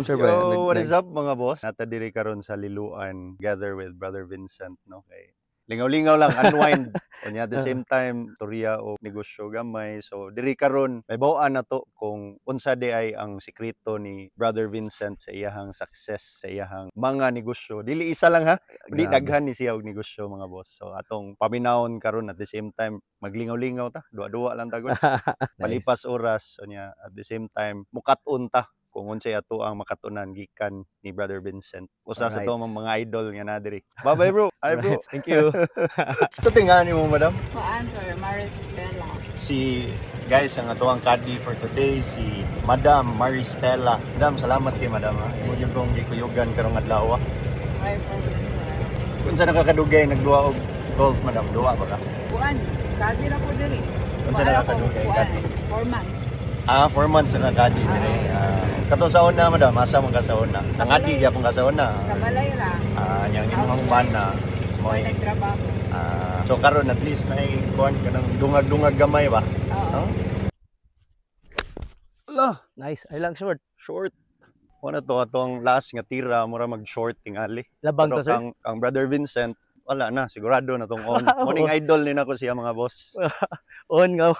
sir ba? Yo, what is up, mga boss? Nata diri karon sa Liloan together with Brother Vincent, no? Kay lingaw-lingaw lang, unwind. Unya at the same time, turya o negosyo gamay. So diri karon may bawaan na to kung unsa di ay ang sikreto ni Brother Vincent sa iyahang success sa iyahang mga negosyo. Dili isa lang ha, di daghan ni siya og negosyo, mga boss. So atong paminawon karon, at the same time maglingaw-lingaw ta, duwa-duwa lang ta gud. Nice. Palipas oras, unya at the same time mukat-on ta kung unsay ato ang makatunan gikan ni Brother Vincent. Usa sa to mga idol nga na diri. Bye-bye, bro. Hi, bro. Alright, thank you. Ito tingani mo, madam. Kuan, sir, Maristela. Si guys, ang ato ang caddy for today si Madam Maristela. Madam, salamat kay madam ha. Imo gyud kong gikuyugan karong adlaw. Ay, problem, sir. Unsa nakakadugay nagduwa og golf, madam? Duwa ba ka? Kuan, caddy ra ko diri. Unsa nakakadugay caddy? 4 months. Ah, 4 months na caddy diri. Kato sa una, madam, asa man ka sa una? Nangadi gyapon ka sa una. Sa balay ra. Ah, yang imong bana mo nagtrabaho. Ah, so karon at least na kuan kanang dungag-dungag gamay ba? Oo. Ala, Nice. Ay lang short. Short. Wala to atong last nga tira mura mag short tingali. Labang Pero to, sir. Kang Brother Vincent, wala na, sigurado na tong on. Morning idol ni nako siya, mga boss. On nga.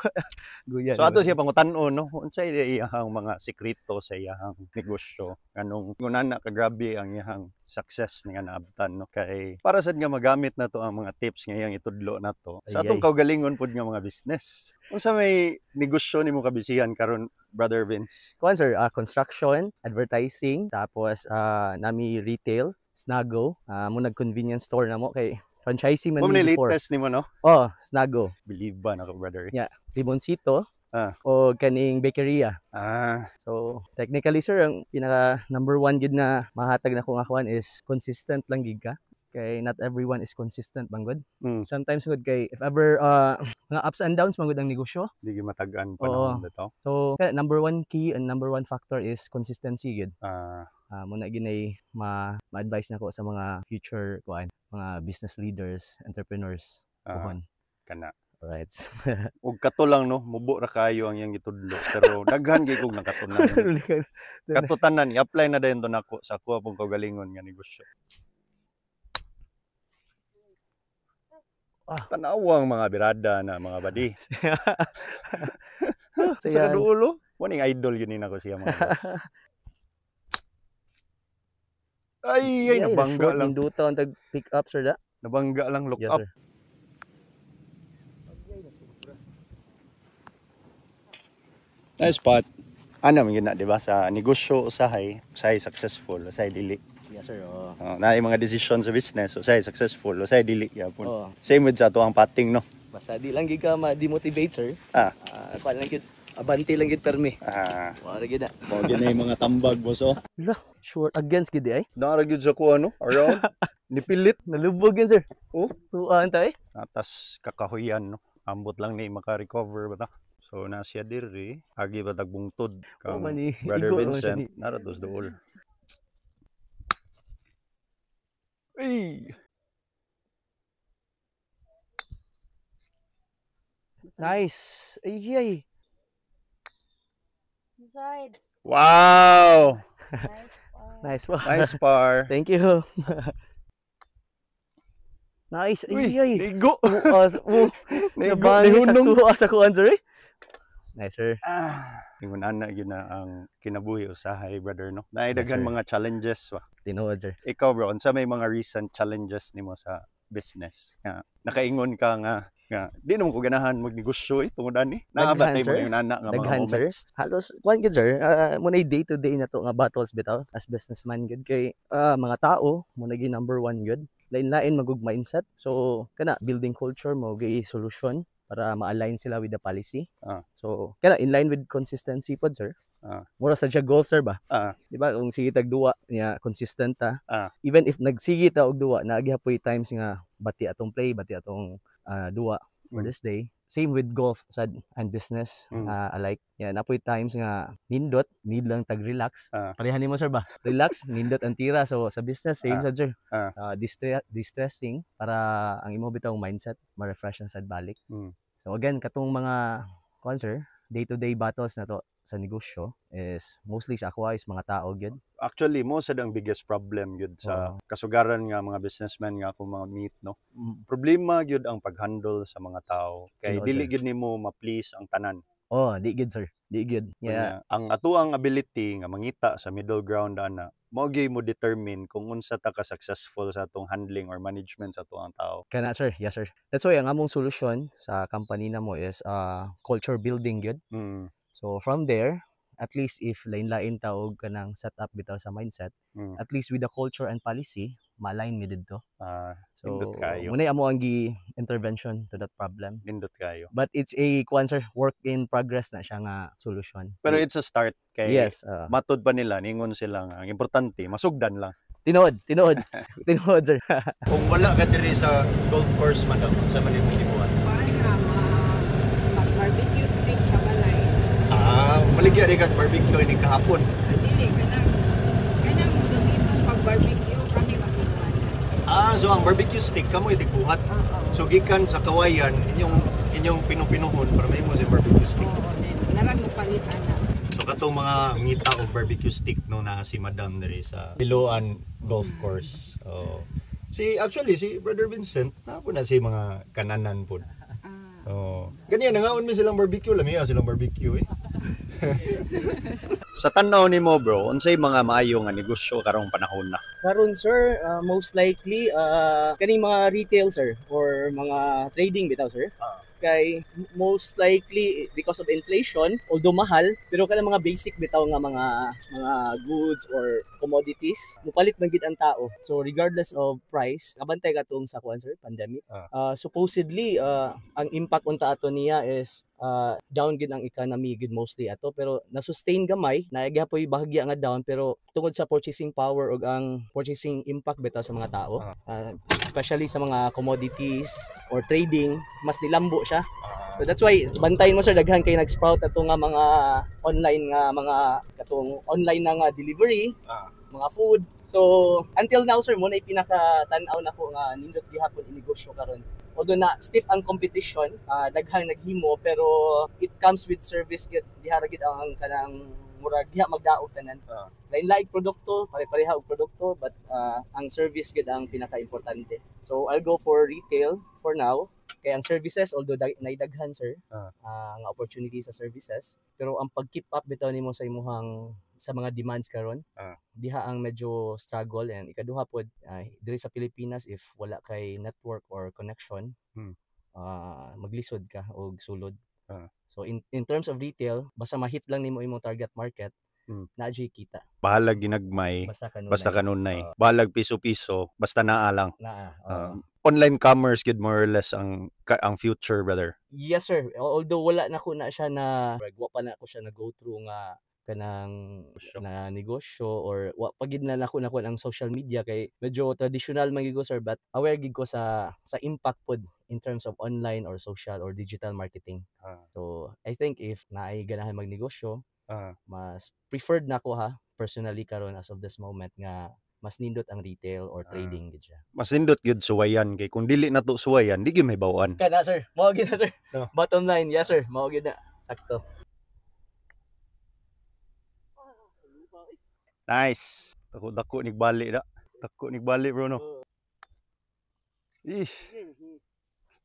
Guya. So ato siya pangutan-on, no, unsay iyahang mga sikreto sa iyahang negosyo, nganong ngunana ka grabe ang iyahang success nga naabtan, no, kay para sad nga magamit na to ang mga tips nga iyang itudlo na to sa atong Ay, ay. Kaugalingon pud nga mga business. Unsa may negosyo nimo kabisihan karon, Brother Vince? Kuan, sir, construction, advertising, tapos nami retail, Snago, mo nag convenience store na mo kay franchisee man Mo ni ni before. latest nimo, no? Oh, Snago. Believe ba nako, brother? Yeah. Limoncito. Ah. O kaning bakeria. Ah. So, technically, sir, ang pinaka number one gid na mahatag na ko nga kuan is consistent lang gid ka. Kay not everyone is consistent man gud. Sometimes gud kay if ever mga ups and downs man gud ang negosyo. Di gyud matag-an panahon bitaw. So, kaya number one key and number one factor is consistency gid. Ah. Muna ginay ma-advise nako sa mga future kuan, mga business leaders, entrepreneurs. Ah, Puhon. Kana. Alright. Og kato lang, no, mubo ra kayo ang iyang gitudlo pero daghan gyud kog nakatunan. Kato tanan i-apply na dayon to nako sa akuha pong kaugalingon nga negosyo. Ah. Tanawa ang mga birada na, mga badi. So, Sa yan. kadulo, mo ning idol yun ni nako siya, mga boss. Ay, ay, Yeah, nabangga short lang. Ninduta ang tag pick up, sir, da. Nabangga lang, look Yes, up. sir. Nice spot. Ano man gina, di ba? Sa negosyo usahay, usahay successful, usahay dili. Yes, sir. Oh. Oh, naay mga decision sa business, usahay successful, usahay dili gyapon. Oh. Same with sa ato ang patting, no. Basta di lang gid ka ma-demotivate, sir. Ah. Kuan lang gid. Abante lang gid permi. Ah. Wala gid na. Mao gyud na yung mga tambag, boss, oh. Lah, short against gid ay. Naara gyud sa kuha, no? Around. Nipilit. Nalubog yun, sir. Oh. Tuan ta eh. Atas kakahuyan, no? Ambot lang ni maka-recover ba ta. So na siya diri, agi ba tagbungtod Oh, kang man, eh. Brother Igo, man siya Vincent, ni. nara tos duol. Ay! Nice. Ay, ay. Inside. Wow! Nice one. Nice one. Nice par. Thank you. Nice. Ay, Uy, ay. ligo. Bukas. Oh, Ligo, nabangi sa nihunong. tuwa sa kuan, sir. Eh. Nice, sir. Ah, ingon ana gyud na ang kinabuhi usahay, brother, no. Naay Yes, daghan sir. mga challenges ba. Tinuod, sir. Ikaw, bro, unsa may mga recent challenges nimo sa business? Nga nakaingon ka nga nga di naman ko ganahan magnegosyo eh tungod ani. Naa ba Daghan, tay sir. mga ingon ana nga mga Daghan, sir. moments? Halos kuan gid, sir. Muna day to day na to nga battles bitaw as businessman gud kay mga tao mo naging number one gud. Lain-lain magug mindset. So kana building culture mo gay solution para ma-align sila with the policy. Ah. So kana in line with consistency pod, sir. Ah. Mura sa siya golf, sir, ba? Ah. Di ba kung sige tag duwa niya consistent ta. Ah. Even if nagsige ta og duwa, naa gihapoy times nga bati atong play, bati atong duwa for this day. Same with golf sad and business alike. Yeah, napoy times nga nindot, need lang tag relax. Ah. Pareha nimo, sir, ba? Relax, nindot ang tira. So sa business same Ah. sad, sir. Ah. Distressing para ang imo bitawng mindset ma-refresh na sad balik. Mm. So again katong mga kuan, sir, Day-to-day battles na to sa negosyo is mostly sa ako is mga tao gyud. Actually, mo sad ang biggest problem gyud sa kasugaran nga mga businessmen nga akong mga meet, no? Problema gyud ang pag-handle sa mga tao kay Tinuod, dili sir. Gyud nimo ma-please ang tanan. Oh, di gyud, sir. Di gyud. Yeah. Unya, ang atuang ability nga mangita sa middle ground ana, mao gyud mo determine kung unsa ta ka successful sa atong handling or management sa atuang tao. Kana, sir. Yes, sir. That's why ang among solution sa company namo is culture building gyud. So from there, at least if lain-lain ta og kanang setup bitaw sa mindset, at least with the culture and policy, ma-align mi didto. So Nindot kayo. muna amo ang gi intervention to that problem. Nindot kayo. But it's a kuan, sir, work in progress na siya nga solution. Pero it's a start kay matud pa nila, ningon sila nga ang importante masugdan lang. Tinuod, tinuod. Tinuod, sir. Kung wala ka diri sa golf course, madam, unsa man imong gibuhat? Kuan ra, mag-barbecue steak sa balay. Ah, maligya rin kag barbecue ini kahapon. Ah, dili, kanang gamiton pag barbecue, kami makinuan. Ah, so ang barbecue stick kamo itigbuhat. Oo. So gikan sa kawayan inyong inyong pinupinuhon para mahimo sa barbecue stick. Oo, then narang mo palit ana. So katong mga ngita og barbecue stick, no, na si Madam diri sa Liloan Golf Course. Oh. Si actually si Brother Vincent na po na si mga kananan po. Oh. Ganyan nangaon mi silang barbecue, lamiya silang barbecue eh. Sa tan-aw nimo, bro, unsay mga maayo nga negosyo karong panahon na? Karon, sir, most likely kaning mga retail, sir, or mga trading bitaw, sir. Kay most likely because of inflation, although mahal, pero kanang mga basic bitaw nga mga goods or commodities, mupalit man gid ang tao. So regardless of price, kabantay ka tong sa kuan, sir, pandemic. Supposedly ang impact unta ato niya is down gid ang economy gid mostly ato, pero na-sustain gamay, na gyapoy bahagya nga down, pero tungod sa purchasing power ug ang purchasing impact bitaw sa mga tao, especially sa mga commodities or trading, mas nilambo siya. So that's why bantayin mo, sir, daghan kay nag-sprout ato nga mga online nga mga katong online na nga delivery, mga food. So until now, sir, mo na pinaka-tan-aw nako nga nindot gihapon inegosyo karon. Although na stiff ang competition, daghang naghimo, pero it comes with service gid diha ra gid ang kanang murag diha magdaog tanan. Lain-lain produkto, pare-pareha og produkto, but ang service gid ang pinaka-importante. So I'll go for retail for now. Kay ang services, although naidaghan, sir, nga opportunity sa services, pero ang pag-keep up bitaw nimo sa imuhang sa mga demands karon, diha ang medyo struggle. And ikaduha pod, diri sa Pilipinas, if wala kay network or connection, maglisod ka og sulod. So in terms of retail, basta ma-hit lang nimo imong target market, naa jud kita. Bahalag ginagmay, basta kanunay. Basta kanunay. Bahalag piso-piso, basta naa lang. Naa. Oo. Online commerce gid more or less ang future, brother. Yes, sir. Although wala na ko na siya na wa pa na ko siya na go through nga kanang Negosyo. Na negosyo or wa pa gid na nako nakuha ang social media kay medyo traditional man gid ko, sir, but aware gid ko sa impact pod in terms of online or social or digital marketing. So I think if naay ganahan magnegosyo, mas preferred nako ha personally karon as of this moment nga mas nindot ang retail or trading gid siya. Mas nindot gyud suwayan kay kung dili na to suwayan, di gyud mahibaw-an. Kana, sir, mao gyud na, sir. No. Bottom line, yes, sir, mao gyud na. Sakto. Nice. Dako dako nigbali da. Dako nigbali, bro, no. Ih.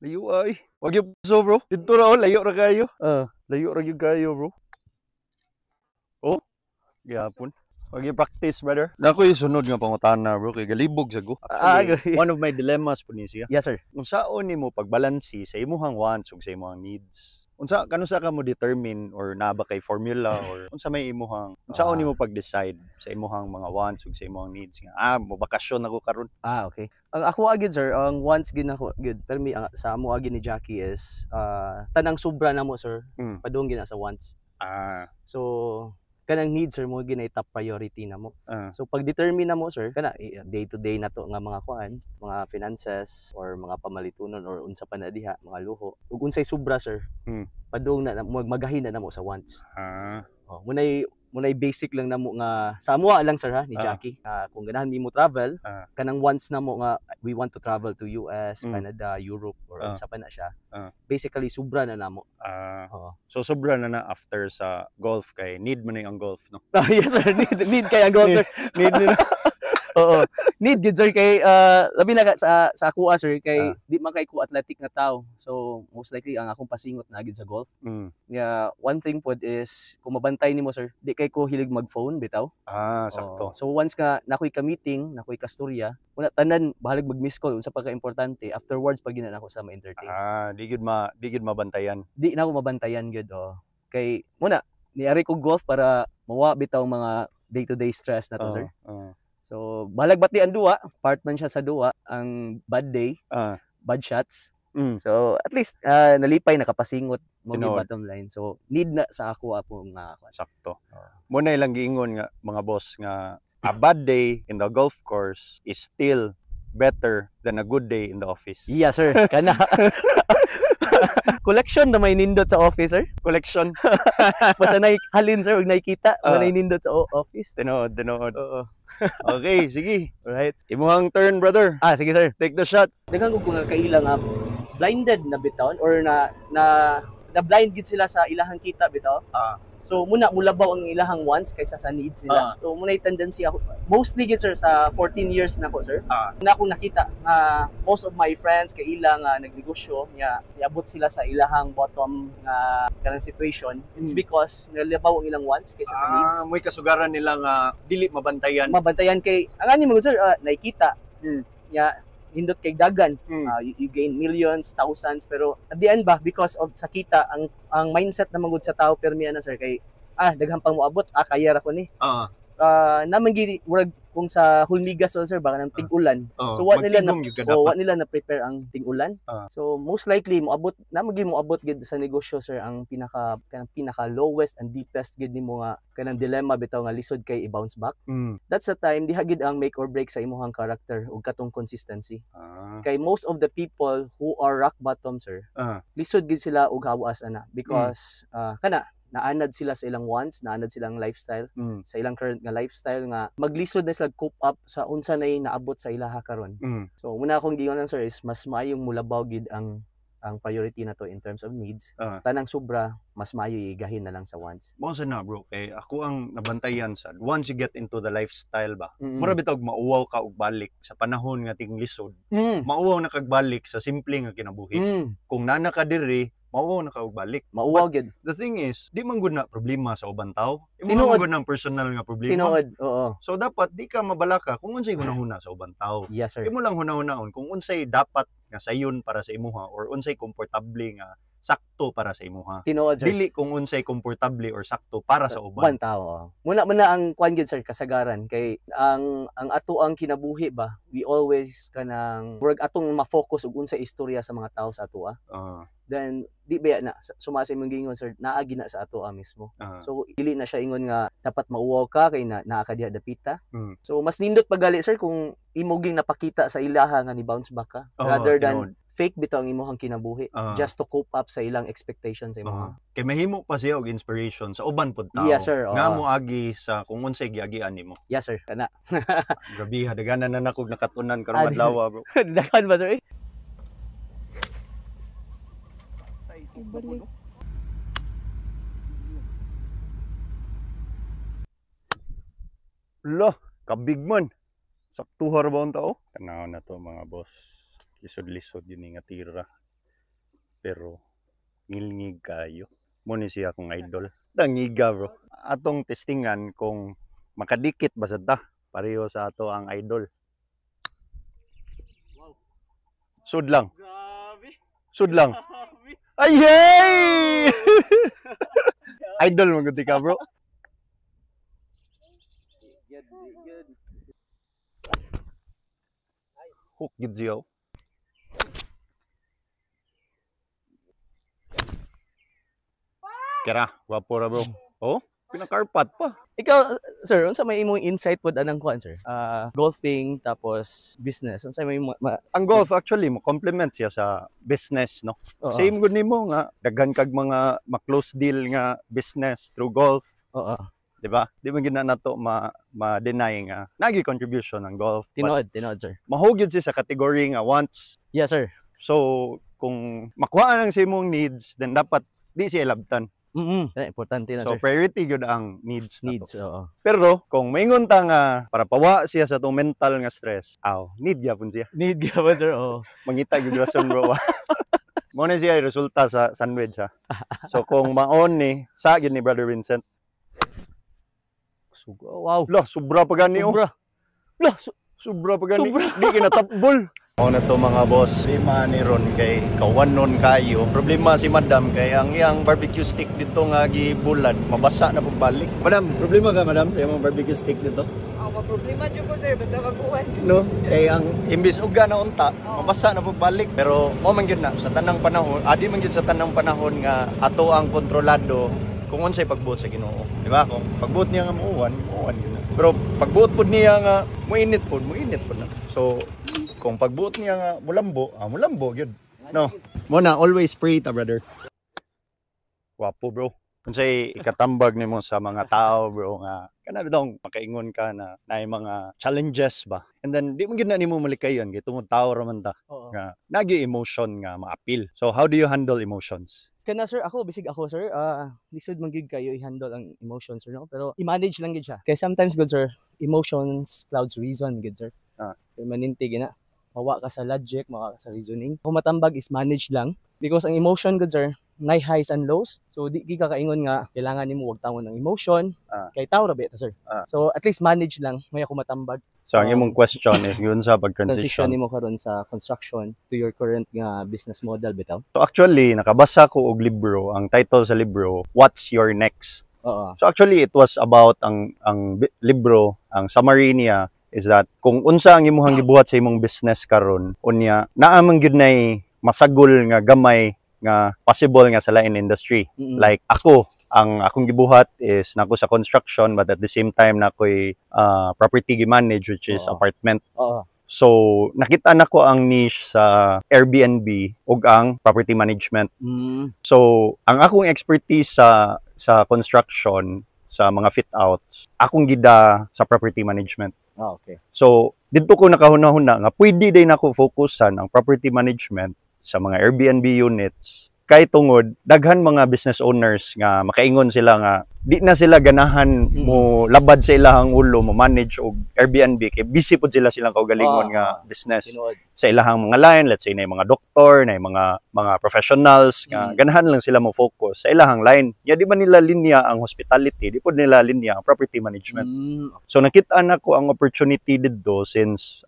Layo ay. Wag yung so, bro. Dito ra oh, layo ra kayo. Ah, layo ra gyud kayo, bro. Oh. Gihapon. Wag yung practice, brother. Nako yung sunod nga pangutana, bro, kay galibog sa go. Agree. One of my dilemmas po ni siya. Yes, sir. Unsaon nimo pagbalansi sa imuhang wants ug sa imuhang needs? Unsa kanusa ka mo determine or naa ba kay formula or unsa may imuhang unsaon nimo pag-decide sa imuhang mga wants ug sa imuhang needs nga mo bakasyon ako karon? Ah, okay. Ang ako agad, sir, ang wants gid nako gid pero mi ang, sa amo agad ni Jackie is tanang sobra na mo, sir. Padung gid na sa wants. So kanang needs, sir, mo ginay top priority na mo. So pag determine na mo, sir, kana day to day na to nga mga kuan, mga finances or mga pamalitunon or unsa pa na diha, mga luho. Ug unsay sobra, sir, padung na magahin na namo sa wants. Oh, munay Muna'y basic lang namo nga sa amoa lang, sir, ha, ni Jackie. Kung ganahan mi mo travel, kanang once na mo nga we want to travel to US, Canada, Europe or unsa pa na siya. Basically sobra na namo. Oo. So sobra na na after sa golf kay need mo na ang golf, no? Ah, yes sir, need kay ang golf, sir. Need nila. Oo. Need gid, sir, kay labi na sa ako, sir, kay di man kay ko athletic nga tao. So most likely ang akong pasingot na gid sa golf. Yeah, one thing pod is kung mabantay nimo, sir, di kay ko hilig mag-phone bitaw. Ah, sakto. Oo. So once nga nakoy ka-meeting, nakoy kastorya, wala tanan bahalag mag-miss call unsa pa ka importante, afterwards pag gina nako sa ma-entertain. Ah, di gid mabantayan. Di na ako mabantayan gyud, oh. Kay muna niari ko golf para mawa bitaw mga day-to-day stress na to, sir. So bahalag bati ang duwa, part man siya sa duwa ang bad day, bad shots. So at least nalipay, nakapasingot mo Tinuod. bottom line. So need na sa ako apo nga kwan. Sakto. Muna ilang giingon nga mga boss nga a bad day in the golf course is still better than a good day in the office. Yeah, sir. Kana. Collection na may nindot sa office, sir. Collection. Basta nay halin, sir, ug nakikita, may nindot sa office. Tinuod, tinuod. Oo. Okay, sige. Right. Imuhang turn, brother. Ah, sige, sir. Take the shot. Daghan ko nga kaila nga blinded na bitaw or na blind gid sila sa ilahang kita bitaw. So muna mulabaw ang ilahang wants kaysa sa needs nila. So muna yung tendency ako mostly gid, sir, sa 14 years na ko, sir. Na akong nakita nga most of my friends kaila nga nagnegosyo nya niabot sila sa ilahang bottom nga kanang situation. It's because nalabaw ang ilang wants kaysa sa needs. Ah, may kasugaran nila nga dili mabantayan. Mabantayan kay ang ani mo, sir, nakikita nya nindot kay dagan. You gain millions, thousands, pero at the end ba, because of sa kita, ang mindset na magud sa tao permiya na, sir, kay daghan pang moabot, kaya ra ko ni. Naman gid murag kung sa hulmigas sir, baka ng tig-ulan. So what nila na Magtigom gyud ka o dapat. what nila na prepare ang ting-ulan. So most likely moabot na magi moabot gid sa negosyo, sir, ang pinaka kanang pinaka lowest and deepest gid nimo nga kanang dilemma bitaw nga lisod kay i-bounce back. That's the time diha gid ang make or break sa imong character ug katong consistency. Kay most of the people who are rock bottom, sir, lisod gid sila og hawas ana because kana naanad sila sa ilang wants, naanad silang lifestyle, sa ilang current nga lifestyle nga maglisod na sila cope up sa unsa nay naabot sa ilaha karon. So muna akong giingon lang, sir, is mas maayong mulabaw gid ang priority na to in terms of needs. Tanang sobra, mas maayo igahin na lang sa wants. Mao sa na, bro, kay ako ang nabantayan sad once you get into the lifestyle ba. Mura bitaw og mauwaw ka og balik sa panahon nga tinglisod. Mauwaw na kag balik sa simple nga kinabuhi. Kung nana ka diri, mauwaw na ka og balik. Mauwaw gid. The thing is, di man gud na problema sa uban tao. Imo Tinuod. man gud ng personal nga problema. Tinuod, oo. So dapat di ka mabalaka kung unsay hunahuna sa uban tao. Yes, sir. Imo lang hunahunaon kung unsay dapat nga sayon para sa imuha or unsay komportable nga sakto para sa imuha. Tinuod, sir. Dili kung unsay komportable or sakto para sa uban. Uban tao. Oo. Muna man na ang kwan gid, sir, kasagaran kay ang ato ang kinabuhi ba, we always kanang murag atong ma-focus og unsa istorya sa mga tao sa atoa. Then di ba na suma sa imong giingon, sir, naa gina sa atoa mismo. So dili na siya ingon nga dapat mauwaw ka kay na naa ka diha dapita. So mas nindot pagali, sir, kung imo ging napakita sa ilaha nga ni bounce back ka rather than fake bitaw ang imong kinabuhi just to cope up sa ilang expectations sa imong. Kay mahimo pa siya og inspiration sa uban pud tao. Yes, sir. Oo. Nga moagi sa kung unsay giagian nimo. Yes, sir, kana. Grabe, daganan na nakog nakatunan karong adlaw, bro. Daghan ba, sir? Ibalik. Lo, kabig man. Saktuhar ba ang tao? Tanaw na to, mga boss. Lisod-lisod yun nga tira. Pero ngilngig kayo. Mo ni siya akong idol. Dangiga, bro. Atong testingan kung makadikit ba sa ta. Pareho sa ato ang idol. Wow. Sud lang. Grabe. Sud lang. Grabe. Ay, hey! Idol mo gud ka, bro. Good, good. Hook gid siya, oh. Kira, gwapo ra, bro. Oh, pinakarpat pa. Ikaw, sir, unsa may imong insight pod anang kuan, sir? Golfing tapos business. Unsa may Ang golf actually mo complement siya sa business, no. Oo. Same gud nimo nga daghan kag mga ma-close deal nga business through golf. Di ba? Di man gyud na nato ma ma-deny nga nagi contribution ang golf. But Tinuod, tinuod, sir. Mahog gyud siya sa category nga wants. Yes, sir. So, kung makuha ang sa imong needs, then dapat di siya ilabtan. Importante na, So, sir. Priority gyud ang needs nato. Needs, oo. Pero, kung maingon ta nga para pawa siya sa atong mental nga stress, aw, need gyapon siya. Need gyapon, sir, oo. Mangita gyud rason, bro. Mao na siya yung resulta sa sandwich ha. So kung maon ni sa gyud ni Brother Vincent. Wow. Lah, sobra pa gani oh. Sobra. Lah, Sobra pa gani. Sobra. Di kinatapbol. Mao na to, mga boss. Problema ni Ron kay kawanon kayo. Problema si Madam kay ang iyang barbecue stick dito nga gibulad, mabasa na pagbalik. Madam, problema ka, madam, sa imong barbecue stick dito? Oh, ma-problema jud ko, sir, basta mag-uwan. No, kay ang imbis uga na unta, mabasa na pagbalik. Pero mo man gyud na sa tanang panahon, adi man gyud sa tanang panahon nga ato ang kontrolado kung unsay pagbuot sa Ginoo. Di ba? Kung pagbuot niya nga muuwan, muuwan gyud na. Pero pagbuot pud niya nga muinit pud, muinit pud na. So kung pagbuot niya nga mulambo, ah, mulambo gyud. No. Mo na always pray ta, brother. Wapo, bro. Unsay ikatambag nimo sa mga tao, bro, nga kana bitong makaingon ka na naay mga challenges ba? And then di mo gyud na nimo malikayon kay tungod tao ra man ta nga nagi emotion nga maapil. So how do you handle emotions? Kana, sir, ako bisig ako, sir, lisod man gyud kayo i-handle ang emotions, sir, no? Pero i-manage lang gyud siya. Kay sometimes good, sir, emotions clouds reason gyud, sir. Permanente gina. Mawa ka sa logic, mawa ka sa reasoning. Kung matambag is manage lang because ang emotion good, sir, nay highs and lows. So di ka kaingon nga kailangan nimo wag tawon ng emotion. Kay tao ra ba ta, sir. So at least manage lang may ako matambag. So ang imong question is yun sa Transition pag-transition. Nimo karon sa construction to your current nga business model bitaw. So actually nakabasa ko og libro, ang title sa libro, "What's Your Next?" So actually it was about ang libro, ang summary niya is that kung unsa ang imuhang gibuhat sa imong business karon, unya naa man gyud nay masagol nga gamay nga possible nga sa lain industry. Like ako, ang akong gibuhat is nako sa construction, but at the same time nakoy property gi-manage, which is apartment. So nakita nako ang niche sa Airbnb ug ang property management. So ang akong expertise sa construction, sa mga fit outs, akong gida sa property management. So didto ko nakahuna-huna nga pwede din ako focusan ang property management sa mga Airbnb units kay tungod daghan mga business owners nga makaingon sila nga di na sila ganahan mo labad sa ilahang ulo mo manage og Airbnb kay busy pud sila silang kaugalingon nga business sa ilahang mga line. Let's say na mga doktor, na mga professionals nga ganahan lang sila mo focus sa ilahang line. Ya di ba nila linya ang hospitality, di pud nila linya ang property management. So nakita nako ang opportunity didto since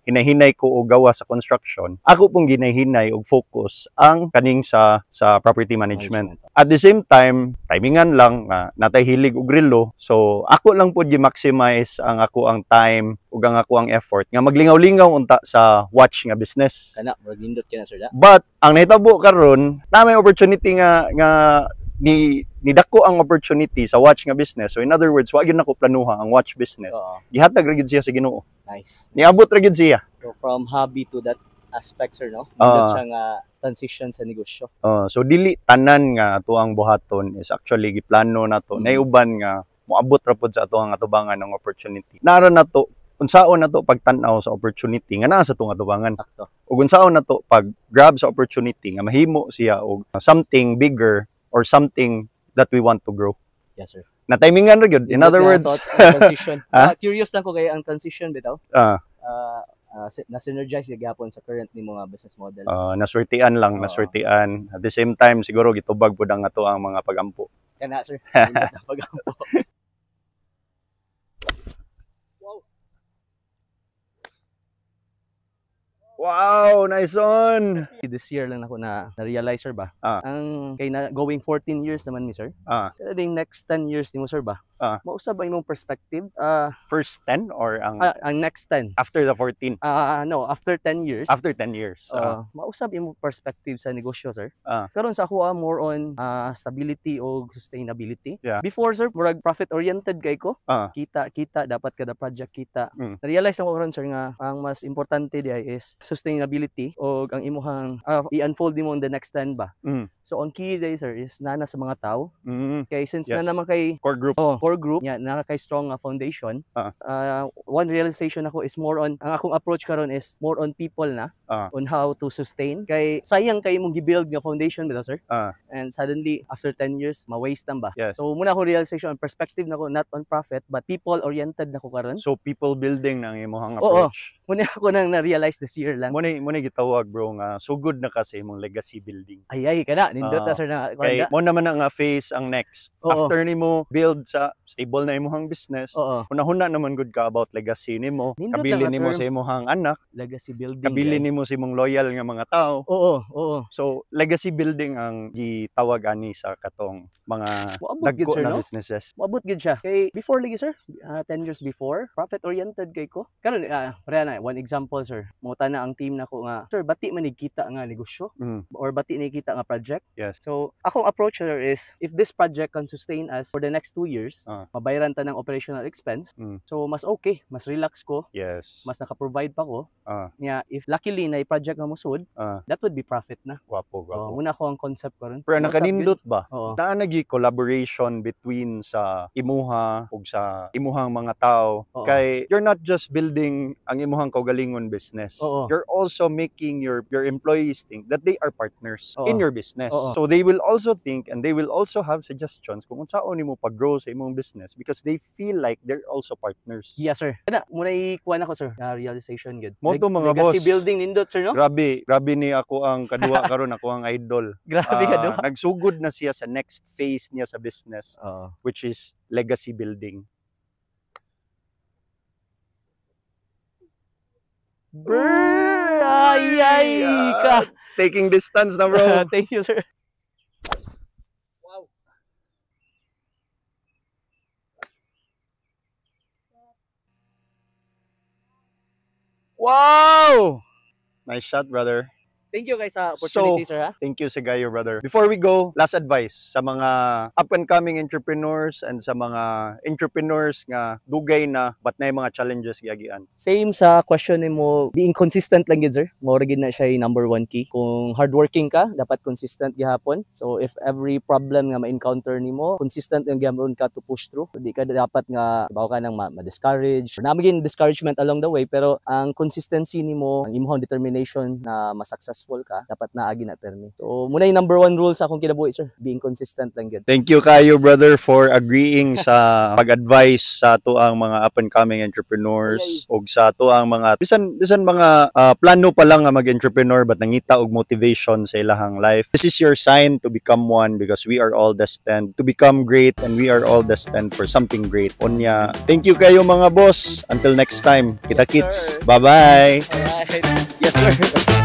hinahinay ko og gawa sa construction. Ako pong ginahinay og focus ang kaning sa property management. At the same time, timingan lang nga natay hilig og relo. So ako lang pud gi-maximize ang ako ang time ug ang ako ang effort nga maglingaw-lingaw unta sa watch nga business. Kana murag nindot ka na, sir, da. But ang nahitabo karon, na may opportunity nga nga ni nidako ang opportunity sa watch nga business. So in other words, wa gyud nako planuha ang watch business. Gihatag ra gyud siya sa Ginoo. Nice. Niabot ra gyud siya. So from hobby to that aspect, sir, no? Nindot siya nga transition sa negosyo. So dili tanan nga ato ang buhaton is actually giplano nato. Nay uban nga moabot ra pod sa ato ang atubangan ng opportunity. Nara nato unsaon nato pagtan-aw sa opportunity nga naa sa atong atubangan. Ug unsaon nato pag grab sa opportunity nga mahimo siya og something bigger or something that we want to grow. Yes, sir. Na timingan ra gyud. In Nindot other nga words, thoughts sa transition. Ah? Curious lang ko kay ang transition bitaw. Na synergize gyapon sa current nimo nga business model. Naswertian lang, naswertian. At the same time, siguro gitubag pud ang ato ang mga pagampo. Kana, sir. Nindot na pagampo. Wow. Wow, nice one. This year lang ako na na-realize, sir, ba? Ang kay na going 14 years naman mi, sir. Kada ding next 10 years nimo, sir, ba? Mausab ang imong perspective. First 10 or ang Ang next 10. After the 14? No, after 10 years. After 10 years. Mausab imong perspective sa negosyo, sir. Karon sa ako, more on stability o sustainability. Before, sir, murag profit oriented kay ko. Kita, kita dapat kada project kita. Na-realize ako karon, sir, nga ang mas importante di ay is sustainability o ang imuhang i-unfold nimo on the next 10 ba. So ang key day, sir, is nana sa mga tao. Kay since na naman kay Core group. Oh, core core group nya na kay strong nga foundation. One realization ako is more on ang akong approach karon is more on people na, on how to sustain, kay sayang kay imong gi-build nga foundation bitaw, sir. And suddenly after 10 years ma-waste na ba. So muna akong realization and perspective nako, not on profit but people oriented na ko karon. So people building na ang imong Oo. Approach. Muna ako nang na-realize this year lang. Mo na gitawag, bro, nga sugod na ka sa imong legacy building. Ay ay kana nindot na, sir, na Kay mo naman na nga phase ang next. After nimo build sa stable na imong business, hunahuna naman gud ka about legacy nimo. Nindot Kabilin na nga nimo term. Sa imong anak, Legacy building. Kabilin Ay. nimo sa imong loyal nga mga tao. Oo oo So legacy building ang gitawag ani sa katong mga Moabot gid, dagko sir, na no? businesses. Moabot gid siya. Kay before lagi, sir, 10 years before, profit oriented kay ko. Karon pareha na one example, sir. Mota na ang team nako nga, "Sir, bati man kita nga negosyo or bati ni kita nga project." So, akong approach, sir, is if this project can sustain us for the next 2 years, mabayaran ta ng operational expense. So, mas okay, mas relax ko, mas naka-provide pa ko. Nya, if luckily na project nga mosud, that would be profit na. Gwapo, gwapo. Oh, muna ko ang concept karon. Pero Usap nakanindot ba? gyud. Oo. Naa nagi collaboration between sa imuha ug sa imuhang mga tao kay you're not just building ang imuhang kaugalingon business. You're also making your employees think that they are partners in your business. So they will also think and they will also have suggestions kung unsaon nimo pag-grow sa imong business because they feel like they're also partners. Yes, sir. Kana, muna ikuha na ko, sir. Realization gud. Mo to, mga Legacy boss. Building nindot, sir, no? Grabe, grabe ni ako ang kaduwa karon, ako ang idol. Grabe ka, do. Nagsugod na siya sa next phase niya sa business, which is legacy building. Brr, ay, ay, ka. Taking distance na, bro. Thank you, sir. Wow. Wow! Nice shot, brother. Thank you guys sa opportunity, sir, ha? Thank you kaayo, brother. Before we go, last advice sa mga up-and-coming entrepreneurs and sa mga entrepreneurs nga dugay na but na mga challenges giagian. Same sa question nimo, being consistent lang gid, sir. Mao ra gid na siya yung number one key. Kung hardworking ka, dapat consistent gihapon. So if every problem nga ma-encounter nimo, consistent yung gihapon ka to push through. Di ka dapat nga bawo ka nang ma-discourage. Naa man discouragement along the way, pero ang consistency nimo, ang imong determination na ma-successful ka, dapat naagi na permi. So muna yung number one rule sa akong kinabuhi, sir. Being consistent lang gid. Thank you kayo, brother, for agreeing sa pag-advise sa ato ang mga up and coming entrepreneurs ug sa ato ang mga bisan bisan mga plano pa lang nga mag-entrepreneur but nangita og motivation sa ilahang life. This is your sign to become one because we are all destined to become great and we are all destined for something great. Unya, thank you kayo, mga boss. Until next time. Kita Yes, kits. Sir. Bye-bye. Alright. Yes, sir.